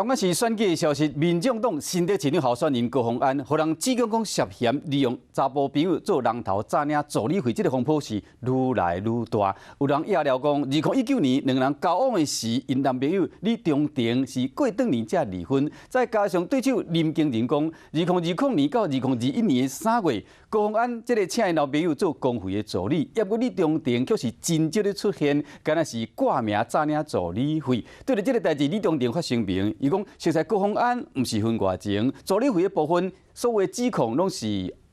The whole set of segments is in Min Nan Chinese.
仝款是選舉的消息，民眾黨新竹市長候選人高虹安，予人指控講涉嫌利用查埔朋友做人頭詐領助理費，這个風波是愈來愈大。有人掖料講，2019年兩人交往的時，𪜶男朋友李中庭是過轉年才離婚，再加上對手林耕仁講，2020年到2021年的3月，高虹安這个請𪜶男朋友做公費的助理，猶閣李中庭卻是真少咧出現，敢若是掛名詐領助理費。對著這个代誌，李中庭發聲明，伊講熟似高虹安毋是婚外情，助理費的部分，所有的指控攏是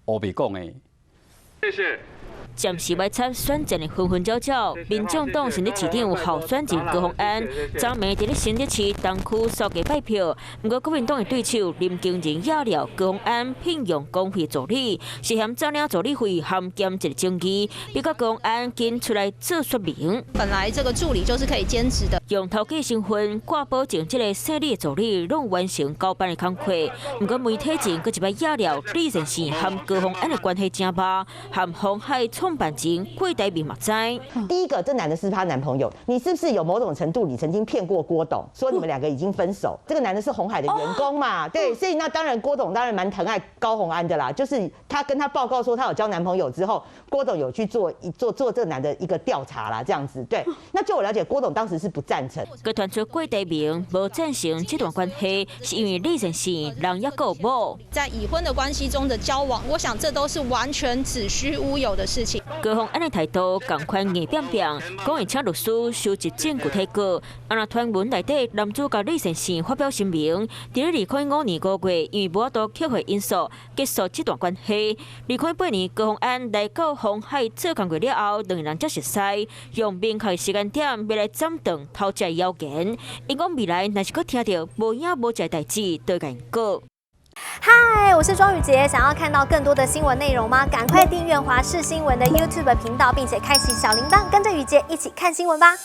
烏白講的。謝謝。暫時外插選戰的紛紛擾擾，民眾黨新竹市長候選人高虹安，昨暝佇咧新竹市東區掃街拜票。毋過國民黨的對手林耕仁掖料高虹安聘用公費助理，涉嫌詐領助理費，含兼一个爭議，逼到高虹安緊出來做說明。本來這個助理就是可以兼職的，用頭家身份掛保證，這个姓李的助理攏完成交班的工課。毋過媒體前閣一擺掖料李善信和高虹安的關係誠密，和鴻海創辦人郭台銘嘛知。第一個，這男的是她男朋友，你是不是有某種程度，你曾經騙過郭董，說你們兩個已經分手？這個男的是鴻海的員工嘛？對，所以那當然郭董當然蠻疼愛高虹安的啦。就是他跟他報告說他有交男朋友之後，郭董有去做一做做這個男的一個調查啦，這樣子。對，那據我了解，郭董當時是不贊成。閣傳出郭台銘無贊成這段關係，是因為李善信人猶閣有某。在已婚的關係中的交往，我想這都是完全子虛烏有的事情。高虹安的態度仝款硬拚拚，講會請律師收集證據提告。啊，若傳聞內底男主角李善信發表聲明，佇咧2005年5月，因為無法度克服因素結束這段關係。2008年高虹安來到鴻海做工過了後，兩个人才熟似，用明確時間點欲來斬斷偷食謠言。𪜶講未來若是閣聽著無影無跡代誌，就會共𪜶告。嗨，我是莊宇傑，想要看到更多的新聞內容嗎？趕快訂閱華視新聞的 YouTube 頻道，並且開啟小鈴鐺，跟着宇傑一起看新聞吧。